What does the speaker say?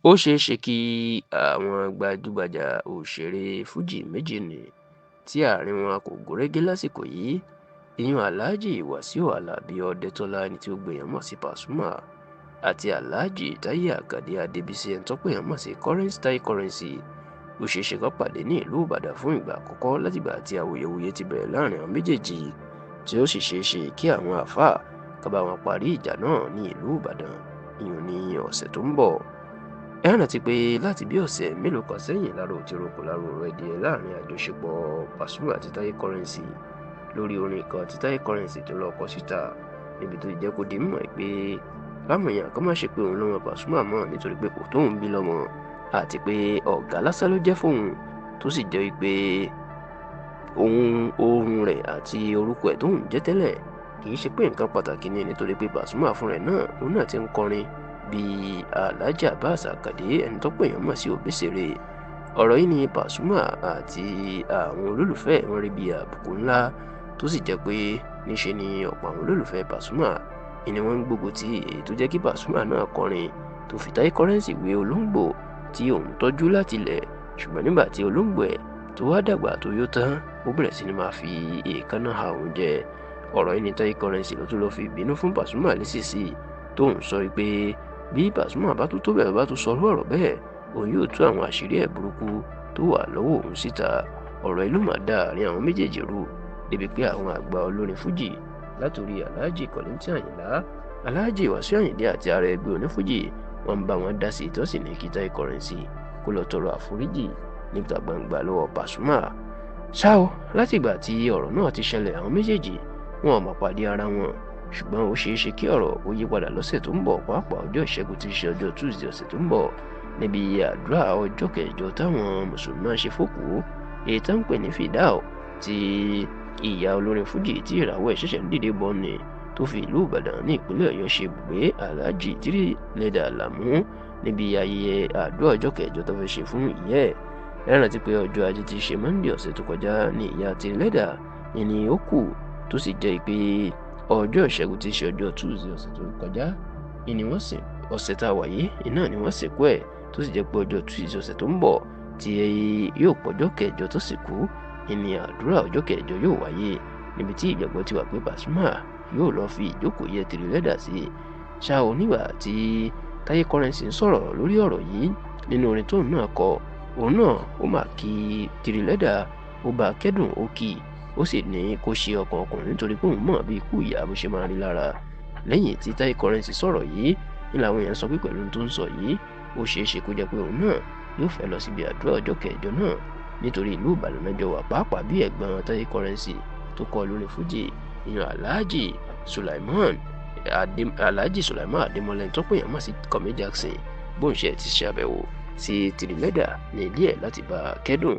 Ó ṣeé ṣe kí àwọn gbajúgbajà òṣèré fuji méjì ní tí àárín wọn kò gún régé lásìkò yìí, ìyẹn Alhaji Wasiu Alabi Odetola, ẹni tí gbogbo èèyàn mọ̀ sí Pasuma, àti Alhaji Taye Akande Adébísí, ẹni tọ́pọ̀ èèyàn mọ̀ sí Currency Taye Currency. Ó ṣeé ṣe kán pàdé ní ìlú Ìbàdàn fún ìgbà àkọ́kọ́ látìgbà tí awuyewuye ti bẹ̀rẹ̀ láàrin àwọn méjèèjì, tí ó sì ṣeé ṣe kí àwọn àáfàá kan bá wọn parí ìjà náà ní ìlú Ìbàdàn, ìyún ní ọ̀sẹ̀ tó ń bọ̀. Ẹ rántí pé láti bí ọ̀sẹ̀ mélòó kan sẹ́yìn, lára ò ti roko lára òrò ẹdìẹ láàrin àjọṣepọ̀ Pasuma àti Taye Currency lórí orin kan tí Taye Currency tó lọ kọ síta, níbi tó ti jẹ́ kó di mímọ̀ pé káwọn èèyàn kan má ṣe pé òun lọ́mọ Pasuma mọ́, nítorí pé kò tóun bí lọ́mọ, àti pé ọ̀gá lásán ló jẹ́ fóun, tó sì jẹ́ pé òun ohun rẹ̀ àti orúkọ ẹ̀ tóun jẹ́ tẹ́lẹ̀ kì í ṣe pé nǹkan pàtàkì ni, nítorí pé Pasuma fún rẹ̀ náà, òun náà ti ń kọrin bíi Alhaji Abbas Akande, ẹni tó pè yàn mọ̀ sí Obesere. Ọ̀rọ̀ yìí ni Pasuma àti àwọn olólùfẹ́ wọn rí bíi àbùkù ńlá, tó sì jẹ́ pé níṣe ni ọ̀pọ̀ àwọn olólùfẹ́ Pasuma ni wọ́n ń gbógun ti èyí tó jẹ́ kí Pasuma náà kọrin tó fi Taye Currency wé olóńgbò tí òun tọ́jú láti ilẹ̀, ṣùgbọ́n nígbà tí olóńgbò ẹ̀ tó wá dàgbà tó yó tán, ó bẹ̀rẹ̀ sí ni máa fi èékánná ha òun jẹ. Ọ̀rọ̀ yìí ni Taye Currency ló tún lọ́ọ́ fi bínú fún Pasuma lésìsì, tó ń sọ pé bí Pasuma bá tún tó bẹ́ẹ̀, bá tún sọrú ọ̀rọ̀ bẹ́ẹ̀, òun yóò tú àwọn àṣírí ẹ̀ burúkú tó wà lọ́wọ́ òun síta. Ọ̀rọ̀ yìí ló máa dá àárín àwọn méjèèjì rú, débi pé àwọn àgbà olórin fújì látòrí Alhaji Kollington Àyìnlá, Alhaji Wasiu Ayinde àti ààrẹ ẹgbẹ́ onífújì, wọ́n ń bá wọn dá sí, tó sì ní kí Taye Currency kó lọ tọrọ àforíjì níta gbangba lọ́wọ́ Pasuma. Ṣá o, látìgbà tí ọ̀rọ̀ náà ti ṣẹlẹ̀, àwọn méjèèjì wọn ò mọ̀ pàdé ara wọn, ṣùgbọ́n ó ṣeé ṣe kí ọ̀rọ̀ ó yí padà lọ́sẹ̀ tó ń bọ̀, pàápàá ọjọ́ ìṣẹ́gun tí í ṣe ọjọ́ Tuesday ọ̀sẹ̀ tó ń bọ̀, níbi àdúrà ọjọ́ kẹjọ táwọn mùsùlùmí máa ń ṣe fókùú, èyí tó ń pè ní fìdáò, tí ìyá olórin fújì tí ìràwọ̀ ẹ̀ ṣẹ̀ṣẹ̀ ń dìde bọ̀ ni, tó fi ìlú Ìbàdàn ní ìpínlẹ̀ Ọ̀yọ́ ṣe ibùgbé, Alhaji Tiri Leather Alamu, níbi ayẹyẹ àdúrà ọjọ́ kẹjọ tó fẹ́ ṣe fún ìyá ẹ̀. Ẹ rántí pé ọjọ́ ajé tí í ṣe Monday ọ̀sẹ̀ tó kọjá ní ìyá Tiri Leather ni ó kù, tó sì jẹ́ pé ọjọ́ ìṣẹ́gun tí í ṣe ọjọ́ Tuesday ọ̀sẹ̀ tó kọjá ni wọ́n sìn, ọ̀sẹ̀ tá a wà yìí iná ni wọ́n sìnkú ẹ̀, tó sì jẹ́ pé ọjọ́ Tuesday ọ̀sẹ̀ tó ń bọ̀ tí yóò pọ̀jọ́ kẹjọ tó sì kú ìní àdúrà ọjọ́ kẹjọ yóò wáyé, níbi tí ìgbàgbọ́ ti wà pé Pasuma yóò lọ́ọ́ fi ìjókòó yẹ Tiri Leather sí. Ṣá o, nígbà tí Taye Currency ń sọ̀rọ̀ lórí ọ̀rọ̀ yìí nínú orin tóun náà kọ, òun náà ó mà kí Tiri Leather, ó bá a kẹ́dùn, ó kì í, ó sì ní kó ṣe ọkàn ọkùnrin, nítorí pé òun mọ̀ bí ikú ìyá bó ṣe máa rí lára. Lẹ́yìn tí Taye Currency sọ̀rọ̀ yìí ní làwọn èèyàn sọ pé pẹ̀lú ohun tó ń sọ yìí, ó ṣeé ṣe kó jẹ́ pé òun náà yóò fẹ́ lọ síbi àdúrà ọjọ́ kẹjọ náà, nítorí ìlú Ìbàdàn náà jọ wà, pàápàá bí ẹ̀gbọ́n Taye Currency tó kọ lórin fújì, ìyẹn Alhaji Sulaiman Adémọ́lá, tó pè yàn mọ̀ sí Kọ̀mí Jackson, bóun ṣe ti ṣàbẹ̀wò sí Tiri Leather ní ilé ẹ̀ láti bá a kẹ́dùn.